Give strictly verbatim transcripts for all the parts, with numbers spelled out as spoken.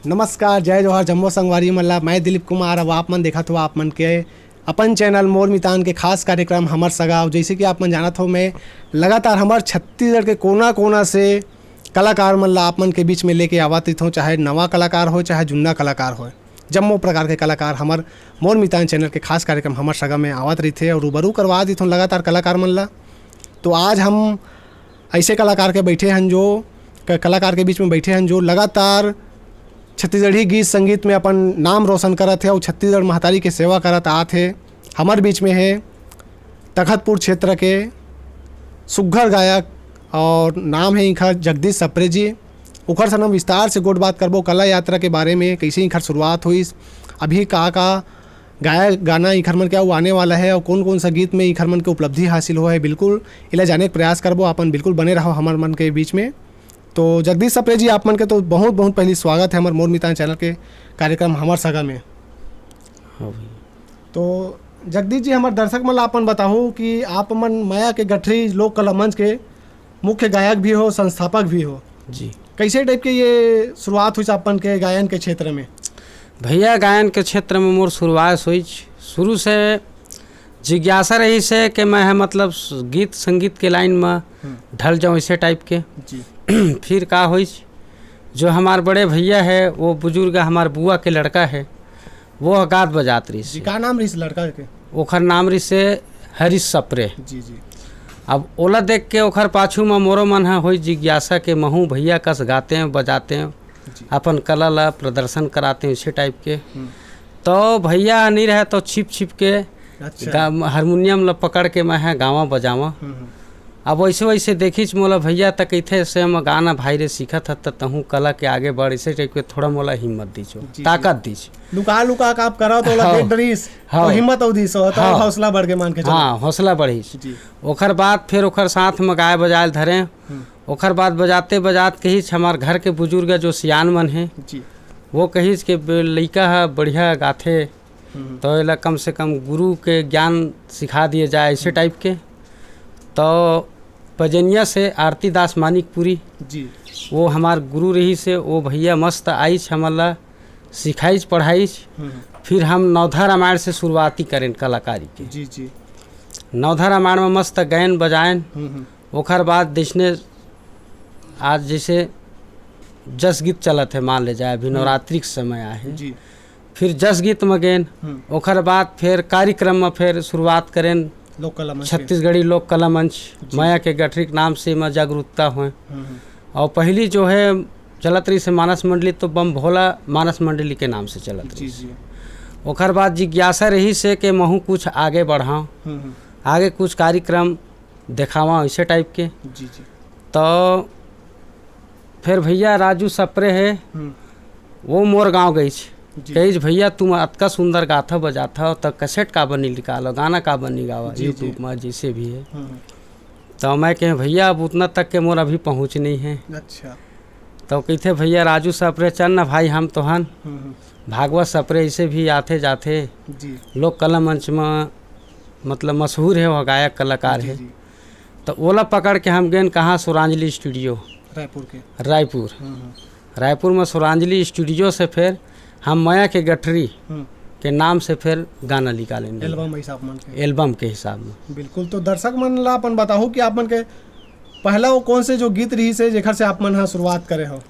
नमस्कार, जय जोहार, जम्मो संगवारी मन ला। मैं दिलीप कुमार। अब आप मन देखत हो आप मन के अपन चैनल मोर मितान के खास कार्यक्रम हमर सगा। अउ जैसे कि आप मन जानत हो, मैं लगातार हमर छत्तीसगढ़ के कोना-कोना से कलाकार मन ला आप मन के बीच में लेके आवत रहिथों, चाहे नवा कलाकार हो, चाहे जुन्ना कलाकार हो, जम्मो प्रकार के कलाकार हमर मोर मितान चैनल के खास कार्यक्रम हमर सगा में आवत रहिथे अउ रूबरू करवा दिथों लगातार कलाकार मन ला। तो आज हम ऐसे कलाकार के बैठे हन जो क-, कलाकार के बीच में बैठे हन जो लगातार छत्तीसगढ़ी गीत संगीत में अपन नाम रोशन करत हे अउ छत्तीसगढ़ महतारी के सेवा करत आत हे। हमर बीच में हे तखतपुर क्षेत्र के सुग्घर गायक अउ नाम हे इंखर जगदीश सप्रे जी। उखर से हम विस्तार से गोठ बात करबो कला यात्रा के बारे में, कैसे इंखर शुरुआत होइस, अभी का का गाया गाना इंखर मन के अउ आने वाला हे अउ कौन कौन सा गीत में इंखर मन के उपलब्धि हासिल हुआ है, बिल्कुल एला जाने के प्रयास करबो। अपन बिल्कुल बने रहो हमर मन के बीच में। तो जगदीश सप्रे जी, आप मन के तो बहुत बहुत पहली स्वागत है हमर मोर मितान चैनल के कार्यक्रम हमर सगा में। हाँ भैया। तो जगदीश जी, हमर दर्शक मन ला अपन बताहू कि आप मन मया के गठरी लोक कला मंच के मुख्य गायक भी हो, संस्थापक भी हो। जी। कैसे टाइप के ये शुरुआत हुई आपन के गायन के क्षेत्र में? भैया, गायन के क्षेत्र में मोर शुरुआत हुई, शुरू से जिज्ञासा रहिस हे कि मैं ह, मतलब, गीत संगीत के लाइन में हम्म। ढल जाऊं, ऐसे टाइप के। जी। फिर का हुई, जो हमार बड़े भैया है, वो बुजुर्ग हमार बुआ के लड़का है, वो ह गात बजात रहिस जी। हे। का नाम रहिस लड़का के? ओखर नाम रहिस हे हरीश सप्रे। जी, जी। अब ओला देख के ओखर पाछू म मोरो मन ह होई जिज्ञासा के महू भैया कस गाते हैं, बजाते हैं, जी। अपन कला ला प्रदर्शन कराते हैं, इसे टाइप के। हम्म। तो भैया ह नहीं रहे तो छिप छिप के अच्छा। गा-, हारमोनियम ला पकड़ के मैं ह गावा बजावा। हम्म, हम्म। अब वैसे वैसे देखिच मोला भैया त कहिथे से म गाना भाई रे सीखत हत त तहूँ कला के आगे बढ़, इसे टाइप के थोड़ा मोला हिम्मत दीचो, जी, जी। ताकत दीच। लुका लुका का आप करा तो ओला हाँ। देख डरिस, हाँ। तो हिम्मत अउ दीस, तो हाँ। हौसला बढ़ के मान के चलो। हाँ, हौसला बढ़िस। जी। ओखर बाद फिर ओखर साथ म गाय बजायल धरे। हम्म। ओखर बाद बजाते बजात कहिच हमार घर के बुजुर्ग जो सियान मन हे, जी। वो कहिच के बे-, लइका ह बढ़िया गाथे, हम्म। तो एला कम से कम गुरु के ज्ञान सिखा दिए जाए, ऐसे हम्म। टाइप के। तो बजनिया से आरती दास मानिकपुरी, जी। वो हमार गुरु रहिस हे, वो भैया मस्त आइच हमन ला सिखाइच पढ़ाइच। हम्म। फिर हम नवधा रामायण से शुरुआती करेन कलाकारी के। जी, जी। नवधा रामायण में मस्त गायन बजायन। हम्म, हम्म। ओखर बाद जैसने आज जैसे जस गीत चलत हे, मान ले जाए अभी हम्म। नवरात्रि के समय आहे। जी। फिर जस गीत में गेन, हम्म। ओखर बाद फिर कार्यक्रम में फिर शुरुआत करेन लोक कला मंच के। छत्तीसगढ़ी लोक कला मंच, जी। मया के गठरी के नाम से एमा जागरूकता होए। हम्म, हम्म। अउ पहली जो है चलत रहिस हे मानस मंडली, तो बम भोला मानस मंडली के नाम से चलत जी, रहिस। जी। ओखर बाद जिज्ञासा रहिस हे के महू कुछ आगे बढ़ाव, हम्म, हम्म। आगे कुछ कार्यक्रम देखावा, ऐसे टाइप के। जी, जी। तो फिर भैया राजू सप्रे हे, हम्म। वो मोर गांव गईच। जी। कहिच, "भैया, तुम अतका सुंदर गाथा बजाथा, त कैसेट काबर नहीं निकालो, गाना काबर नहीं गावा, जी, जी। YouTube में जैसे भी है।" हम्म। तो मैं कहे, "भैया, अब उतना तक के मोर अभी पहुँच नहीं है।" अच्छा। तो कहिथे, "भैया राजू सप्रे, चल ना भाई, हम तो हन।" हम्म, हम्म। भागवत सप्रे ऐसे भी आथे जाथे। जी। लोक कला मंच में, मतलब, मशहूर है, वो गायक कलाकार जी, है। जी। तो ओला पकड़ के हम गेन कहाँ, सुरांजली स्टूडियो। रायपुर के। रायपुर। हम्म, हम्म। रायपुर में सुरांजली स्टूडियो से फिर हम मया के गठरी हम्म। के नाम से फिर गाना निकालेन। एल्बम हिसाब मन के। एल्बम के हिसाब में। बिल्कुल, तो दर्शक मन ला अपन बताहू कि आप मन के पहला वो कौन से जो गीत रहिस हे जेखर से आप मन ह शुरुआत करे हो?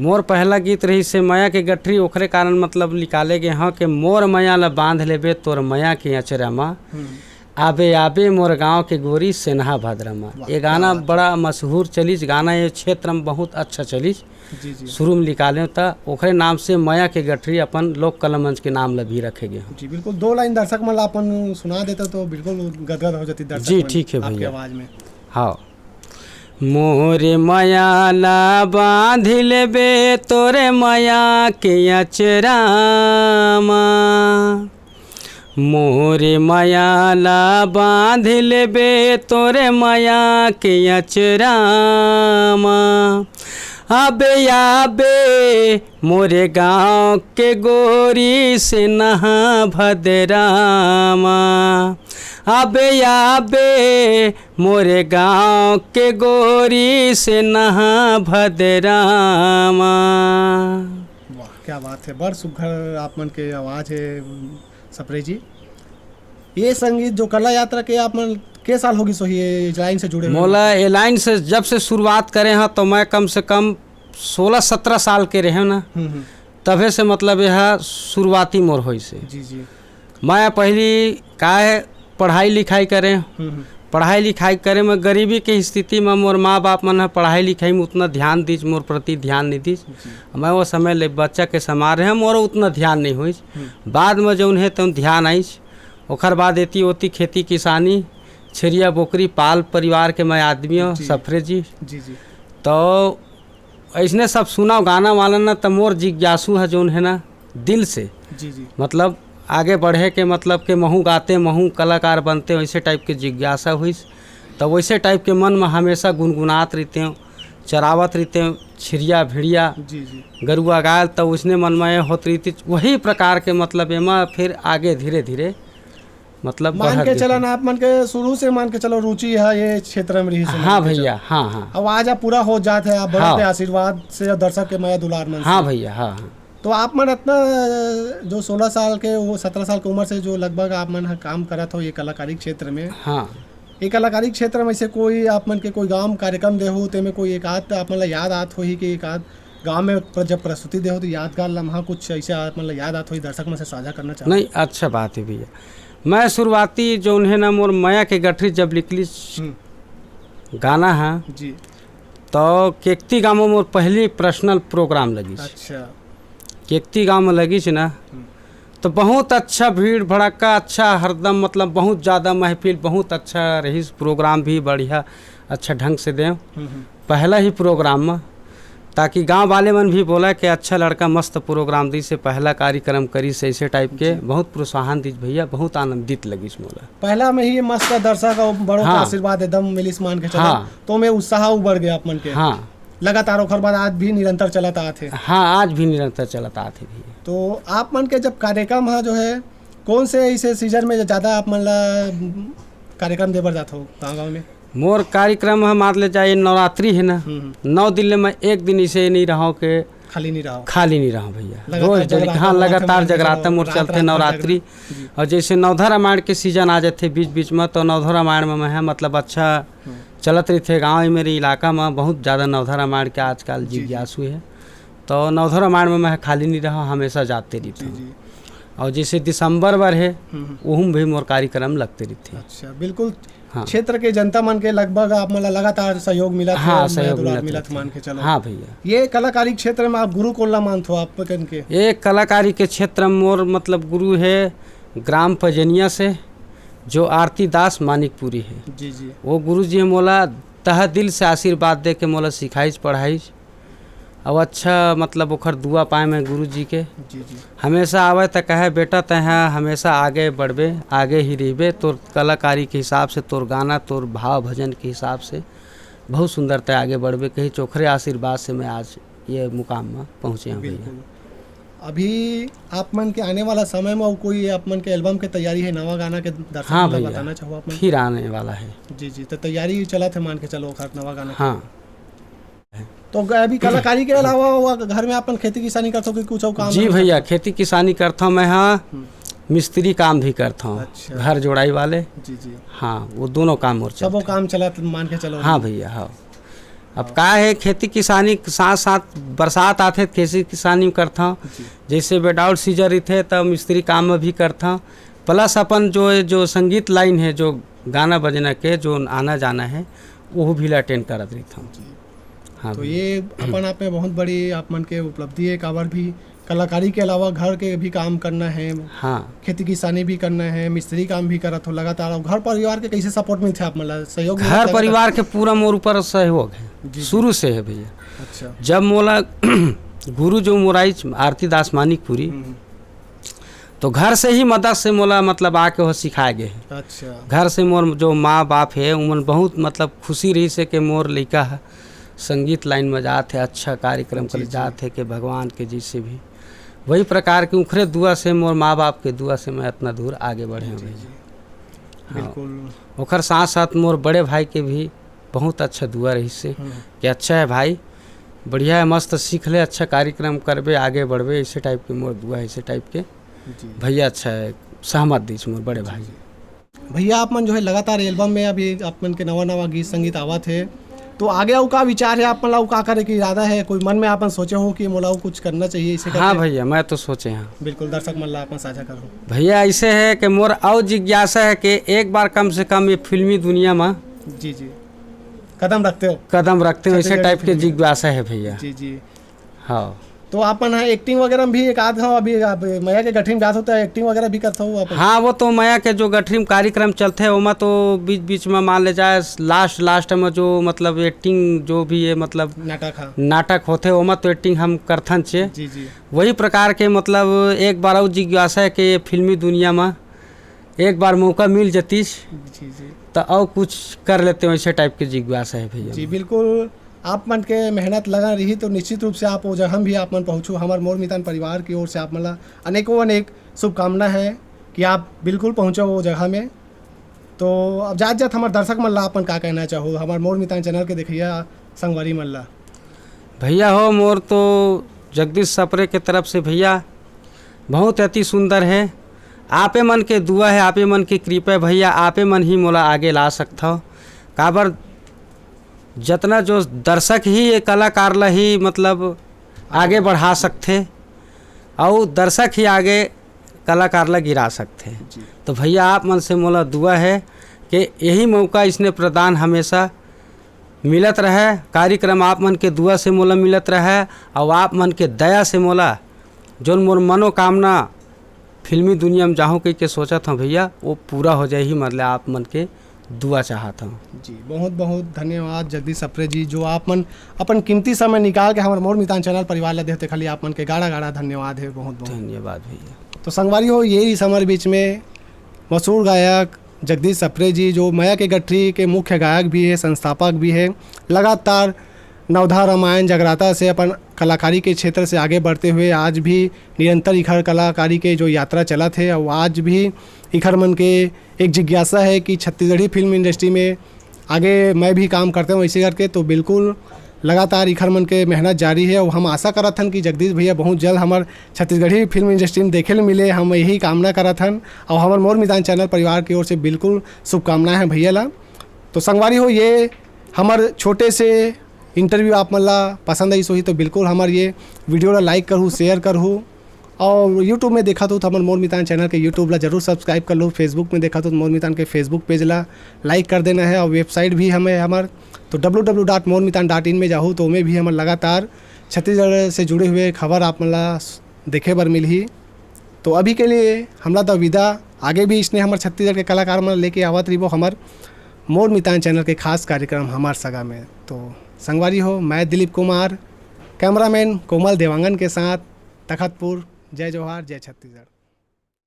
मोर पहला गीत रहिस हे मया के गठरी, ओखरे कारण मतलब निकाले गे हव के मोर मया ला बांध लेबे तोर मया के अचरा मा। हम्म। आबे आबे मोर गांव के गोरी सेनहा भद्रा मा। वाह, ये गाना क्या बात है। बड़ा मशहूर चलिस, गाना ये क्षेत्र में बहुत अच्छा चलिस। जी, जी। शुरू में निकाले त ओखरे नाम से मया के गठरी अपन लोक कला मंच के नाम ला भी रखे गे हव। जी, बिल्कुल। दो लाइन दर्शक मन ला अपन सुना देता तो बिल्कुल गदगद हो जाती दर्शक जी, मन ठीक है आपके भैया। आवाज में। हाँ। मोरे मया ला बांध लेबे तोरे मया के अचरा मा। मोरे मया ला बांध लेबे तोरे मया के अचरा मा। अबे आबे मोरे गांव के गोरी सेनहा भद्रा मा। अबे आबे मोरे गांव के गोरी सेनहा भद्रा मा। वाह, क्या बात है, बड़ सुघर आप मन के आवाज है, सप्रे जी। ये संगीत जो कला यात्रा के आप मन के साल होगी सो ये लाइन से जुड़े हुए? मोला ये लाइन से जब से शुरुआत करे हाँ, तो मैं कम से कम सोलह सत्रह साल के रहे ना, हम्म, हम्म। तभे से मतलब यह शुरुआती मोर होइस हे। जी, जी। मैं पहली का है, पढ़ाई लिखाई करे। हम्म, हम्म। पढ़ाई लिखाई करे में गरीबी के स्थिति में मोर माँ बाप मन ह पढ़ाई लिखाई में उतना ध्यान दीस, मोर प्रति ध्यान नहीं दीस। जी। मैं वो समय ले बच्चा के समान रहे, मोर उतना ध्यान नहीं होइस। हम्म। बाद में जौन है तौन ध्यान आइस। ओखर बाद एती ओती खेती किसानी, छेरिया बोकरी पाल परिवार के मैं आदमी हूँ, जी। सफरे जी। जी, जी। तो ऐसने सब सुनव गाना वाला ना, त मोर जिज्ञासु है जौन है ना दिल से, जी, जी। मतलब आगे बढ़े के, मतलब के महू गाते, महू कलाकार बनते, वैसे टाइप के जिज्ञासा हुइस। त वैसे टाइप के मन में हमेशा गुनगुनात रहिते, चरावत रहिते, छिड़िया भिड़िया, जी, जी। गरुआ गाय, त उसने मन में होत रहितिस, वही प्रकार के मतलब एमा फिर आगे धीरे धीरे मतलब मान बढ़त के गे। चलन आप मन के शुरू से मान के चलो रुचि है ये क्षेत्र में रही से हाँ मान के भैया, चलो। हाँ, हाँ। अब आज आप पूरा हो जात है, आप बड़ों हाँ। के आशीर्वाद से और दर्शक के मया दुलार मन हाँ से। भैया, हाँ, हाँ। तो आप मन इतना जो सोलह साल के, वो सत्रह साल की उम्र से जो लगभग आप मन ह काम करत हो ये कलाकारी क्षेत्र में, हाँ। ये कलाकारी क्षेत्र में से कोई आप मन के कोई गांव में कार्यक्रम दे हो, तेमे कोई एक आध आप मन ला याद आत होही कि एक आध गांव में प्र-, जब प्रस्तुति दे हो तो यादगार लम्हा कुछ ऐसे आप मन ला याद आत होही, दर्शक मन से साझा करना चाहो? नहीं, अच्छा बात है भैया। मैं शुरुआती जो उन्हें ना मोर मया के गठरी जब निकली हम्म। गाना है, जी। तो केकती गांव में मोर पहली पर्सनल प्रोग्राम लगिस। अच्छा। केकती गांव में लगिस ना, हम्म। तो बहुत अच्छा भीड़ भड़क्का, अच्छा हरदम मतलब बहुत ज़्यादा महफिल, बहुत अच्छा रहिस, प्रोग्राम भी बढ़िया, अच्छा ढंग से देव। हम्म, हम्म। पहला ही प्रोग्राम में, ताकि गांव वाले मन भी बोला कि अच्छा लड़का मस्त प्रोग्राम दिस हे, पहला कार्यक्रम करिस हे, ऐसे टाइप के जी। बहुत प्रोत्साहन दिस भैया, बहुत आनंदित लगिस मोला। पहला में ही मस्त दर्शक और बड़ों का हाँ। आशीर्वाद एकदम मिलिस मान के चलो, हाँ। तो मैं उत्साह उबड़ गया आप मन के। हाँ। लगातार ओखर बाद आज भी निरंतर चलत आत हे। हाँ, आज भी निरंतर चलत आत हे भैया। तो आप मन के जब कार्यक्रम है जो है, कौन से ऐसे सीजन में ज़्यादा आप मन ला कार्यक्रम दे बर जात हो गाँव गाँव में? मोर कार्यक्रम ह मान ले जाए नवरात्रि है ना, हम्म, हम्म। नौ दिन ले मैं एक दिन इसे नहीं रहा के खाली नहीं रहा। खाली नहीं रहा भैया। लगातार रोज डेली, जगराता हाँ, होवत है, लगातार मान के जगराता चलो, मोर रात चलथे रात भर नवरात्रि। जगराता। जी। और जैसे नवधा रामायण के सीजन आ जाथे बीच बीच में, तो नवधा रामायण में मैं ह मतलब अच्छा हम्म। चलत रहिथे गाँव, मेरे इलाका में बहुत ज़्यादा नवधा रामायण के आजकल जी, जी। जिज्ञासु है। तो नवधा रामायण में मैं ह खाली नहीं रहा, हमेशा जाते जी, रहिथंव। जी। और जैसे दिसंबर बर हे, हम्म, हम्म। ओहू में भी मोर कार्यक्रम लगते रहिथे। अच्छा, बिल्कुल। हाँ। क्षेत्र के जनता मन के लगभग आप मन ला लगातार सहयोग मिलत हे, हाँ, मया सहयोग दुलार मिलत मिलत हे। मान के चलो। हाँ भैया। ये कलाकारी क्षेत्र में आप गुरु कोन ला मानथो आप कन के? ये कलाकारी के क्षेत्र में मोर मतलब गुरु है ग्राम पजनिया से, जो आरती दास मानिकपुरी है। जी, जी। वो गुरु जी मोला तह दिल से आशीर्वाद दे के मोला सिखाइस, पढ़ाइस। अब अच्छा मतलब ओखर दुआ पाए मैं गुरु जी के। जी, जी। हमेशा आवे त कहे, "बेटा तैं ह हमेशा आगे बढ़बे, आगे ही रहिबे, तोर कलाकारी के हिसाब से, तोर गाना, तोर भाव भजन के हिसाब से बहुत सुंदर तैं आगे बढ़बे," कही। ओखरे आशीर्वाद से मैं आज ये मुकाम में पहुँचे हूँ भैया। बिल्कुल। अभी आप मन के आने वाला समय में कोई आप मन के एल्बम के तैयारी है, नवा गाना के दर्शक हाँ मन ला भैया, बताना चाहो आप मन? फिर आने वाला है। जी, जी, तो तैयारी चलत है मान के चलो ओखर नवा गाना के। हाँ। तो ग-, अभी कलाकारी के अलावा वो घर में अपन खेती किसानी करथो कि कुछ और काम जी है? भैया, खेती किसानी करथो मैं, हाँ। हम्म। मिस्त्री काम भी करथो, अच्छा। घर जोड़ाई वाले। जी, जी। हाँ, वो दोनों काम मोर सब वो चलथे। काम चलत मान के चलो। हाँ भैया, हाँ। अब हाँ। का है, खेती किसानी के साथ साथ बरसात आथे, खेती किसानी करथो। जी। जैसे बेडाउट सीजन रहिथे, तब मिस्त्री काम में भी करथो। प्लस अपन जो, जो संगीत लाइन है, जो गाना बजना के जो आना जाना है, वो भी ला अटेंड करत रहिथो। जी। हाँ तो भैया। ये अपन आप में बहुत बड़ी आप मन के उपलब्धि है, काबर भी कलाकारी के अलावा घर के भी काम करना है, हाँ। खेती किसानी भी करना है, मिस्त्री काम भी करत हो लगातार, और घर परिवार के कैसे सपोर्ट मिलथे आप मन ला, सहयोग मिलथे घर लगातार? परिवार के पूरा मोर ऊपर सहयोग है, जी, जी। शुरू से है भैया। अच्छा। जब मोला गुरु जो मोराइच आरती दास मानिकपुरी, हम्म। तो घर से ही मदद से मोला मतलब आके वो सिखाए गए हैं। अच्छा। घर से मोर जो माँ बाप है, उमन बहुत मतलब खुशी रहिस हे कि मोर लइका ह संगीत लाइन में जात हे, अच्छा कार्यक्रम जी, कर जी। जात हे कि भगवान के जैसे भी वही प्रकार के उखरे दुआ से, मोर माँ बाप के दुआ से मैं इतना दूर आगे बढ़े हूँ जी, भैया। जी। हाँ। बिल्कुल। ओखर साथ साथ मोर बड़े भाई के भी बहुत अच्छा दुआ रहिस हे हम्म। कि अच्छा है भाई, बढ़िया है, मस्त सीख ले, अच्छा कार्यक्रम करबे, आगे बढ़बे, ऐसे टाइप के मोर दुआ है, ऐसे टाइप के। जी। भैया अच्छा है, सहमत दीच मोर बड़े भाई। भैया, आप मन जो है लगातार एल्बम में अभी आप मन के नवा नवा गीत संगीत आवत है, तो आगे अउ का विचार है आप मन ला, अउ का करे के इरादा है? कोई मन में आप मन सोचे हो कि मोला अउ कुछ करना चाहिए इसे हाँ करके? भैया, मैं तो सोचे हाँ। बिल्कुल, दर्शक मन ला आप मन साझा करो। भैया, ऐसे है कि मोर अउ जिज्ञासा है कि एक बार कम से कम ये फिल्मी दुनिया में जी जी, कदम रखते हो। कदम रखते हो, ऐसे छत्तीसगढ़ी टाइप के फिल्मी। जिज्ञासा है भैया। जी जी। हाँ। तो आप मन ह एक्टिंग वगैरह में भी एक आध घाव अभी आप मया के गठरी में जात हो त एक्टिंग वगैरह भी करत हो आप? हाँ, वो तो मया के जो गठरी में कार्यक्रम चलथे, ओमा तो बीच बीच में मान ले जाए लास्ट लास्ट में जो मतलब एक्टिंग जो भी है मतलब नाटक, हाँ। नाटक होथे, ओमा तो एक्टिंग हम करथन चे। जी जी। वही प्रकार के मतलब एक बार अउ जिज्ञासा है कि ये फिल्मी दुनिया में एक बार मौका मिल जतीस जी जी। तो अउ कुछ कर लेते हो, ऐसे टाइप के जिज्ञासा है भैया। जी बिल्कुल, आप मन के मेहनत लगन रही तो निश्चित रूप से आप वो जगह भी आप मन पहुँचो। हमार मोर मितान परिवार की ओर से आप मन ला अनेकों अनेक शुभकामना है कि आप बिल्कुल पहुँचो वो जगह में। तो अब जात जात हमार दर्शक मन ला आप मन का कहना चाहो, हमार मोर मितान चैनल के देखिया संगवारी मन ला? भैया हो, मोर तो जगदीश सप्रे के तरफ से भैया बहुत अति सुंदर है। आपे मन के दुआ है, आपे मन के कृपा है भैया, आपे मन ही मोला आगे ला सकथव। काबर जतना जो दर्शक ही ये कलाकार ला ही मतलब आगे बढ़ा सकथे, अउ दर्शक ही आगे कलाकार ला गिरा सकथे। जी। तो भैया आप मन से मोला दुआ है कि यही मौका इसने प्रदान हमेशा मिलत रहे, कार्यक्रम आप मन के दुआ से मोला मिलत रहे, अउ आप मन के दया से मोला जोन मोर मनोकामना फिल्मी दुनिया में जाहूँ कह के सोचत हूँ भैया, वो पूरा हो जाही, मतलब आप मन के दुआ चाहत हूँ। जी, बहुत बहुत धन्यवाद जगदीश सप्रे जी, जो आप मन अपन कीमती समय निकाल के हमारे मोर मितान चैनल परिवार ला देते, खाली आप मन के गाड़ा गाड़ा धन्यवाद है, बहुत बहुत धन्यवाद भैया। तो संगवारी हो, ये रही हमारे बीच में मशहूर गायक जगदीश सप्रे जी, जो मया के गठरी के मुख्य गायक भी है, संस्थापक भी है, लगातार नवधा रामायण जगराता से अपन कलाकारी के क्षेत्र से आगे बढ़ते हुए आज भी निरंतर इखर कलाकारी के जो यात्रा चलत है, और आज भी इखर मन के एक जिज्ञासा है कि छत्तीसगढ़ी फिल्म इंडस्ट्री में आगे मैं भी काम करता हूँ ऐसे करके, तो बिल्कुल लगातार इखर मन के मेहनत जारी है। और हम आशा करत हन कि जगदीश भैया बहुत जल्द हमार छत्तीसगढ़ी फिल्म इंडस्ट्री में देखे ले मिले, हम यही कामना करत हन। और हमार मोर मितान चैनल परिवार की ओर से बिल्कुल शुभकामनाएं हैं भैया ला। तो संगवारी हो, ये हमार छोटे से इंटरव्यू आप मन ला पसंद आइस होही तो बिल्कुल हमार ये वीडियो ला लाइक करहू, शेयर करहू। और YouTube में देखत हो तो हमर मोर मितान चैनल के YouTube ला जरूर सब्सक्राइब कर लो, Facebook में देखत हो तो मोर मितान के Facebook पेज ला लाइक कर देना है। और वेबसाइट भी हमें हमार तो डब्ल्यू डब्ल्यू डॉट मोर मितान डॉट इन में जाहू तो ओमे भी हमर लगातार छत्तीसगढ़ से जुड़े हुए खबर आप मन ला देखे बर मिलही। तो अभी के लिए हमला तो विदा, आगे भी इसने हमर छत्तीसगढ़ के कलाकार मन लेके आवत रहिबो हमर मोर मितान चैनल के खास कार्यक्रम हमार सगा में। तो संगवारी हो, मैं दिलीप कुमार, कैमरामैन कोमल देवांगन के साथ तखतपुर। जय जोहार, जय छत्तीसगढ़।